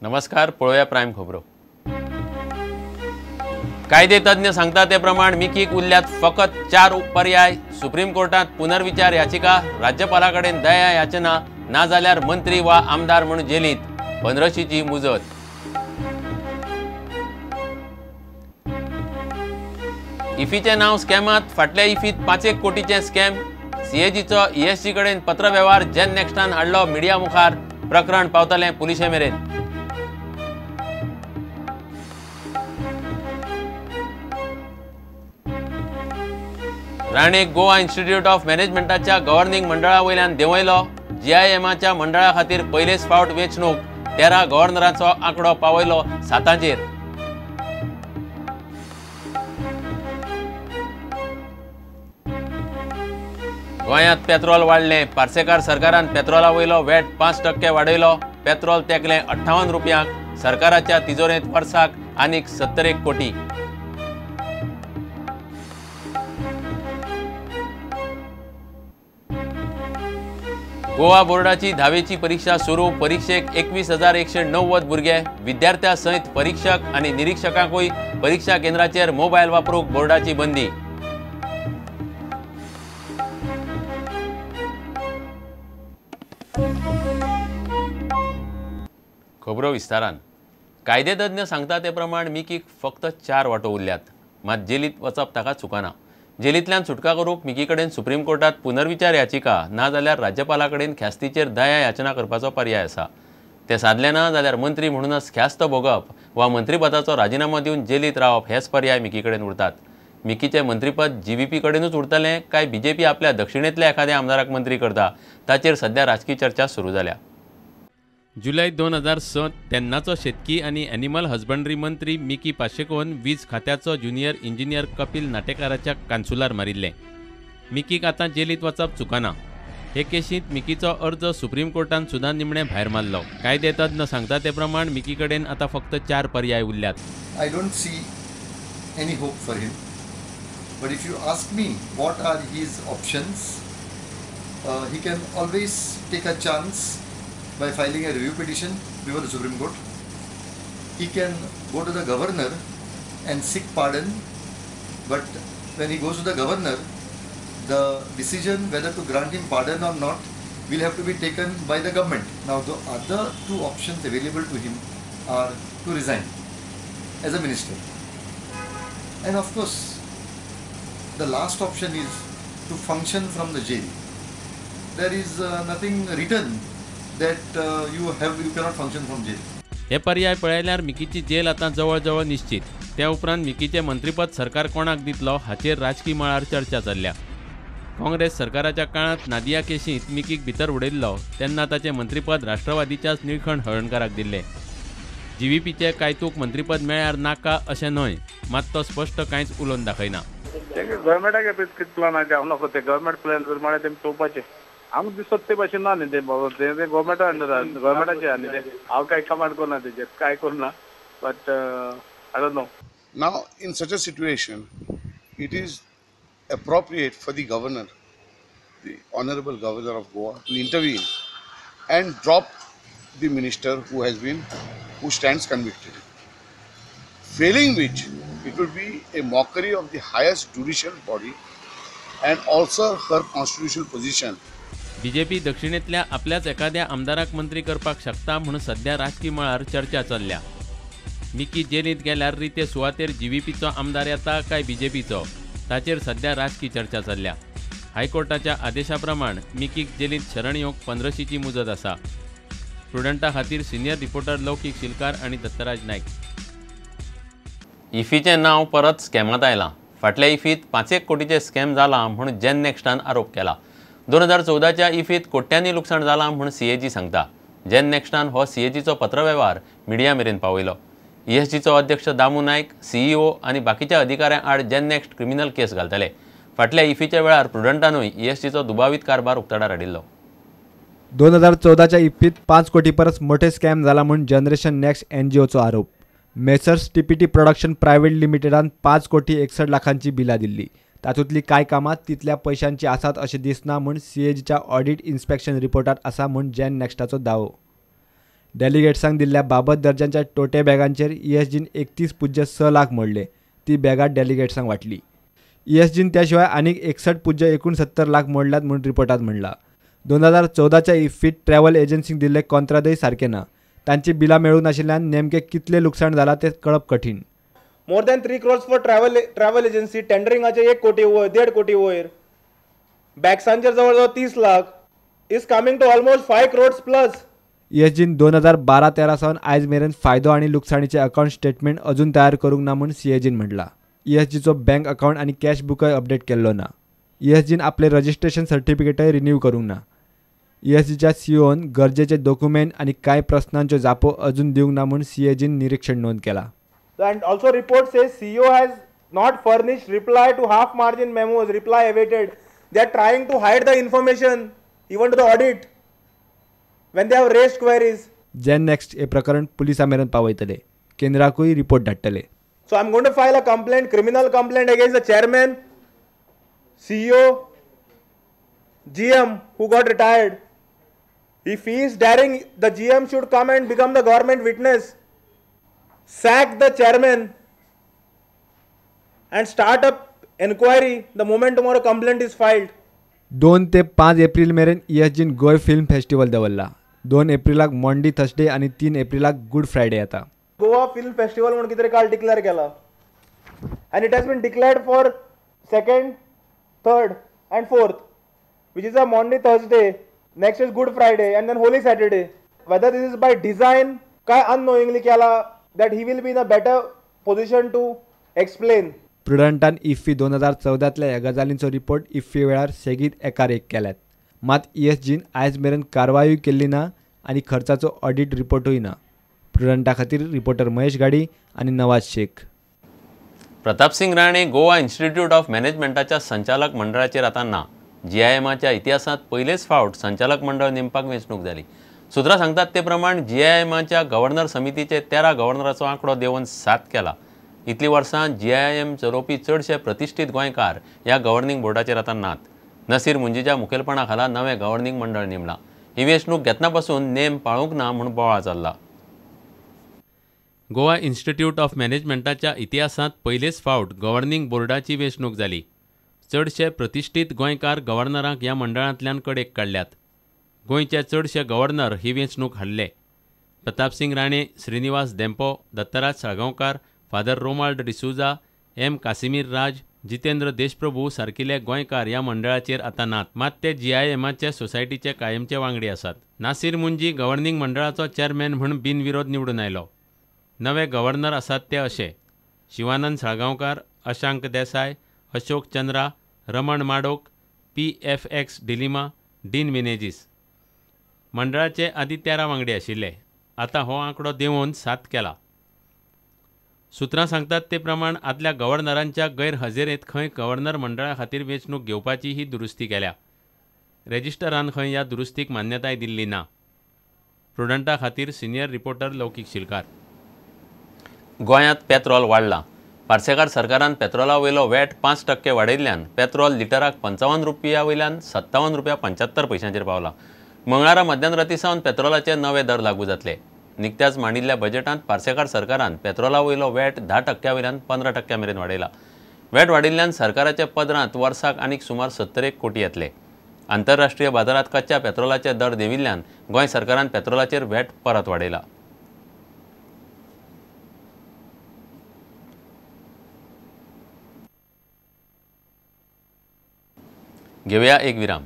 नमस्कार, पळोवया प्रायम खबरो. कायदे तज्ञ सांगता ते प्रमाण मिकीक उरल्यात फकत 4 पर्याय. सुप्रीम कोर्टात पुनर्विचार याचिका, राज्यपाला कडेन दया याचना, नाजाल्यार मंत्री वा आमदार म्हूण जेलींत 15शीची मुजत. इफीचें नांव स्कॅमात. फाटल्या इफीत 5 कोटीचें स्कॅम. सीएजीचो ईएसजी कडेन पत्रवेव्हार जेन नेक्स्टान हाडलो मिडिया मुखार. प्रकरण पावतलें पुलिशे मेरेन. राणेक गोवा इन्स्टिट्यूट ऑफ मॅनेजमेंटाच्या गव्हर्निंग मंडळा वयल्यान देंवयलो. जीआयएमाच्या मंडळा खातीर पयलेच फावट वेंचणूक. 13 गव्हर्नरांचो आंकडो पावयलो 7चेर. गोंयांत पेट्रोल वाडलें. पार्सेकार सरकारान पेट्रोला वयलो वॅट 5% वाडयलो. पेट्रोल तेंकलें 58 रुपयांक. सरकाराच्या तिजोरेंत वर्साक आनीक 71 कोटी. गोवा बोर्डाची 10वेची परीक्षा सुरू. परीक्षेक 21,190 भुरगे. विद्यार्थ्यां सयत परीक्षक आनी निरीक्षकांकूय परीक्षा केंद्राचेर मोबायल वापरूंक बोर्डाची बंदी. खबरो विस्तारान. कायदेतज्ञ सांगता ते प्रमाण मिकीक फक्त 4 वाटो उरल्यात. मात जेलींत वचप ताका चुकना. जेलींतल्यान सुटका करूंक मिकी कडेन सुप्रीम कोर्टात पुनर्विचार याचिका नाजाल्यार राज्यपाला कडेन ख्यास्तीचेर दया याचना करपाचो पर्याय आसा. ते सादले ना जाल्यार मंत्री म्हणूनच ख्यास्त भोगप वा मंत्रीपदाचो राजिनामो दिवन जेलींत रावप हेच पर्याय मिकी कडेन उरतात. मिकीचें मंत्रीपद जीव्हीपी कडेनूच उरतलें काय बीजेपी आपल्या दक्षिणेंतल्या एखाद्या आमदाराक मंत्री करता ताचेर सध्या राजकी चर्चा सुरू जाल्या. जुलय 2006 तेन्नाचो शेतकी आनी एनिमल हजबंडरी मंत्री मिकी पाशेकोन वीज खात्याचो ज्युनियर इंजिनियर कपिल नाटेकाराच्या कान्सुलार मारिल्लें. मिकीक आतां जेलींत वचप चुकना. हे केशींत मिकीचो अर्ज सुप्रीम कोर्टान सुद्दां निमणें भायर मारलो. कायदे तज्ञ सांगता ते प्रमाण मिकी कडेन आतां फक्त 4 पर्याय उरल्यात. I don't see any hope for him, but if you ask me what are his options, he can always take a chance by filing a review petition before the Supreme Court. He can go to the governor and seek pardon, but when he goes to the governor, the decision whether to grant him pardon or not will have to be taken by the government. Now the other 2 options available to him are to resign as a minister, and of course the last option is to function from the jail. There is nothing written that you cannot function from jail. हे पर्याय पळयल्यार मिकीची gel आतां जवळ जवळ निश्चित. त्या उपरांत मिकीचें मंत्रीपद सरकार कोणाक दितलो हाचेर राजकी मळार चर्चा चल्ल्या. काँग्रेस सरकाराच्या काळांत नादिया केशींत मिकीक भितर उडयल्लो तेन्ना ताचें मंत्रीपद राष्ट्रवादीच्याच निळखंड हळर्णकाराक दिल्लें. जीव्हीपीचें कायतूक मंत्रीपद मेळ्यार नाका अशें न्हय, मात तो स्पश्ट कांयच उलोवन दाखयना. गव्हर्मेंटाक कितें प्लान आसा हांव नको ते गव्हर्मेंट प्लॅन प्रमाणे तेमी चोवपाचें. आमकां दिसत ते भाशेन ना न्ही तें बाबा, तें गव्हर्मेंटा अंडर, गव्हर्मेंटाचें आहा न्ही तें. हांव कांय कमांड करना तेजेर, कांय करना, but I don't know. Now in such a situation it is appropriate for the governor, the honourable governor of Goa, to intervene and drop the minister who stands convicted. Failing which, it would be a mockery of the highest judicial body and also her constitutional position. BJP दक्षिणेंतल्या आपल्याच एखाद्या आमदाराक मंत्री करपाक शकता म्हूण सध्या राजकी मळार चर्चा चल्ल्या. मिकी जेलींत गेल्यार रिते सुवातेर जीव्हीपीचो आमदार येता काय बीजेपीचो ताचेर सध्या राजकी चर्चा चल्ल्या. हायकोर्टाच्या आदेशा प्रमाण मिकीक जेलींत शरण येवंक 15शीची मुजत आसा. प्रुडंटा खातीर सिनियर रिपोर्टर लौकीक शिलकार आनी दत्तराज नायक. इफीचें नांव परत स्कॅमांत आयलां. फाटल्या इफीत 5 कोटीचें स्कॅम जालां म्हूण जेन नेक्स्टान आरोप केला. 2014च्या इफीत कोट्यांनी लुकसाण जालां म्हूण सीएजी सांगता. जेन नेक्स्टान हो सीएजीचो पत्रवेव्हार मिडिया मेरेन पावयलो. ईएसजीचो अध्यक्ष दामू नायक, सीईओ आनी बाकीच्या अधिकाऱ्यां आड जेन नेक्स्ट क्रिमिनल केस घालतले. फाटल्या इफीच्या वेळार प्रुडंटानूय ईएसजीचो दुबावीत कारभार उक्ताडार हाडिल्लो. 2014च्या इफ्फीत 5 कोटी परस मोठे स्कॅम जाला म्हूण जनरेशन नेक्स्ट एनजीओचो आरोप. मेसर्स टीपीटी प्रोडक्शन प्रायव्हेट लिमिटेडान 5 कोटी 61 लाखांची बिलां दिल्ली. तातूंतली कांय कामां तितल्या पयशांची आसात अशें दिसना म्हूण सीएजीच्या ऑडिट इन्स्पेक्शन रिपोर्टात आसा म्हूण जेन नेक्स्टाचो दावो. डेलिगेट्सांक दिल्ल्या बाबत दर्जांच्या टोटे बॅगांचेर ईएसजीन 31.6 लाख मोडले. ती बॅगां डेलिगेट्सांक वांटली. ईएसजीन त्या शिवाय आनीक 61.69 लाख मोडल्यात म्हूण रिपोर्टात म्हणलां. 2014च्या इफ्फीत ट्रॅव्हल एजन्सींक दिल्ले कॉंत्रादय सारके ना. तांची बिलां मेळूंक नाशिल्ल्यान नेमकें कितलें लुकसाण जालां तें कळप कठीण. More than 3 crores for travel agency, टेंडरिंगाचे 1 कोटी वयर, 1.5 कोटी वयर, बॅग्सांचेर जवळ जवळ 30 lakh, is coming to almost 5 crores plus. ईएसजीन 2012-13 सावन आयज मेरेन फायदो आनी लुकसाणीचे अकावंट स्टेटमेंट अजून तयार करूंक ना म्हूण सीएजीन म्हणलां. ईएसजीचो बँक अकावंट आनी कॅश बुकय अपडेट केल्लो ना. ईएसजीन आपले रजिस्ट्रेशन सर्टिफिकेटय रिन्यू करूंक ना. ईएसजीच्या सीईओन गरजेचे डॉक्युमेंट आनी कांय प्रस्नांच्यो जापो अजून दिवंक ना म्हूण सीएजीन निरीक्षण नोंद केलां. And also report says CEO has not furnished reply to half margin memos, reply awaited. They are trying to hide the information even to the audit when they have raised queries. Gen Next हे प्रकरण पुलिसां मेरेन पावयतले. केंद्राकूय report धाडटले. So I'm going to file a complaint, criminal complaint against the chairman, CEO, GM who got retired. If he is daring, the GM should come and become the government witness. Sack the chairman and start up inquiry the moment tomorrow complaint is filed. 2 ते 5 एप्रिल मेरेन ईएसजीन Goa film festival दवरला. 2 एप्रिलाक Maundy Thursday आनी 3 एप्रिलाक good Friday येता. Goa film festival म्हणून कितें काल declare केला and it has been declared for 2nd, 3rd and 4th, which is a Maundy Thursday, next is Good Friday and then Holy Saturday. Whether this is by design काय unknowingly केला, that he will be in a better position to explain. प्रुडंटान IFFI 2014तल्या ह्या गजालींचो report IFFI वेळार सेगीत एकार एक केल्यात. मात ईएसजीन आयज मेरेन कारवायूय केल्ली ना आनी खर्चाचो ऑडिट रिपोर्टूय ना. प्रुडंटा खातीर रिपोर्टर महेश गाडी आनी नवाज शेख. प्रतापसिंग राणे गोवा इन्स्टिट्यूट ऑफ मॅनेजमेंटाच्या संचालक मंडळाचेर आतां ना. जीआयएमाच्या इतिहासांत पयलेच फावट संचालक मंडळ नेमपाक वेंचणूक जाली. सुत्रां सांगतात ते प्रमाण जीआयएमाच्या गव्हर्नर समितीचे 13 गव्हर्नराचो आंकडो देंवोवन 7 केला. इतलीं वर्सां जीआयएम चलोवपी चडशे प्रतिश्ठीत गोंयकार ह्या गव्हर्निंग बोर्डाचेर आतां नात. नसीर मुंजीच्या मुखेलपणा खाला नवें गव्हर्निंग मंडळ नेमलां. ही वेंचणूक घेतना पसून नेम पाळूंक ना म्हूण बोवाळ चल्ला. गोवा इन्स्टिट्यूट ऑफ मॅनेजमेंटाच्या इतिहासांत पयलेच फावट गव्हर्निंग बोर्डाची वेंचणूक जाली. चडशे प्रतिश्ठीत गोंयकार गव्हर्नरांक ह्या मंडळांतल्यान कडेक काडल्यात. गोंयचे चडशे गव्हर्नर ही वेंचणूक हाडले. Pratapsingh Rane, Srinivas Dempo, Dattaraj Salgaonkar, father Romuald D'Souza, M Casimir Raj, Jitendra Deshprabhu सारकिले गोंयकार ह्या मंडळाचेर आतां नात. मात ते जीआयएमाचे सोसायटीचे कायमचे वांगडी आसात. नासीर मुंजी गव्हर्निंग मंडळाचो चेअरमॅन म्हूण बिनविरोध निवडून आयलो. नवे गव्हर्नर आसात ते अशे: Shivanand Salgaonkar, Ashank Desai, Ashok Chandra, Raman Madhok, PFX D'Lima, Dean Menezes. मंडळाचे आदी 13 वांगडी आशिल्ले. आतां हो आंकडो देंवोवन 7 केला. सुत्रां सांगतात ते प्रमाण आदल्या गव्हर्नरांच्या गैरहजेरेंत खंय गव्हर्नर मंडळा खातीर वेंचणूक घेवपाची ही दुरुस्ती केल्या. रेजिस्टरान खंय ह्या दुरुस्तीक मान्यताय दिल्ली ना. प्रुडंटा खातीर सिनियर रिपोर्टर लौकीक शिलकार. गोंयांत पेत्रोल वाडलां. पार्सेकार सरकारान पेत्रोला वयलो वॅट 5% वाडयल्ल्यान पेत्रोल लिटराक 55 रुपया वयल्यान 57 रुपया 75 पयशांचेर पावला. मंगळारा मध्यान राती सावन पेत्रोलाचे नवे दर लागू जातले. निकत्याच मांडिल्ल्या बजेटांत पार्सेकार सरकारान पेत्रोला वयलो वॅट 10% वयल्यान 15% मेरेन वाडयला. वॅट वाडिल्ल्यान सरकाराच्या पदरांत वर्साक आनीक सुमार 71 कोटी येतले. आंतरराष्ट्रीय बाजारांत कच्च्या पेत्रोलाचे दर देंविल्ल्यान गोंय सरकारान पेत्रोलाचेर वॅट परत वाडयला. घेवया एक विराम.